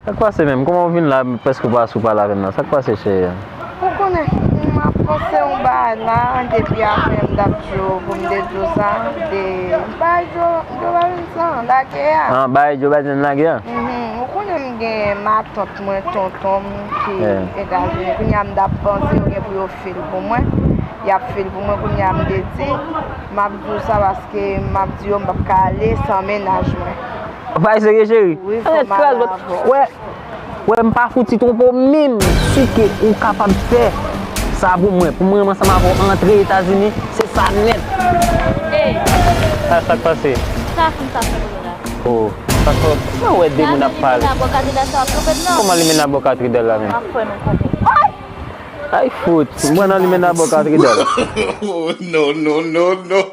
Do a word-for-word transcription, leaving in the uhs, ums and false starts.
Sa k pase menm? Kòman w vin la, prèske w pa sou pale avè m nan? Sa k pase, cheri? Ou konnen, m ap panse yon bagay la, depi apre m t ap di w pou m te di w sa, de bay Joe, Joe Biden sa, lage a. Ah, bay Joe Biden lage a? Mhm. Ou konnen m gen matant mwen, tonton m ki Etazini. Kounye a m t ap panse yo gen pou yo fil pou mwen. Y ap fil pou mwen, kounye a m te di, m ap di w sa paske m ap di yo m p ap ka ale san mennaj mwen. Bay serye, cheri? Wi, fò m ale avè w. Wè, wè, m pa fouti twonpe w menm. Si ke ou kapab fè sa pou mwen, pou mwen, mwen ansanm avè w antre Etazini, se sa nèt. Ey, Ah, sa k pase? sa fanm sa fè pou nou la? Oh, sa k fè? Mwen wè de moun ap pale. Sa limena bò katedral sa w ap twonpe m nan? Kòman limena bò katedral la menm? M ap fè nou konprann. Ay, fout. Mwen nan limena bò katedral. Oh, no, no, no, no.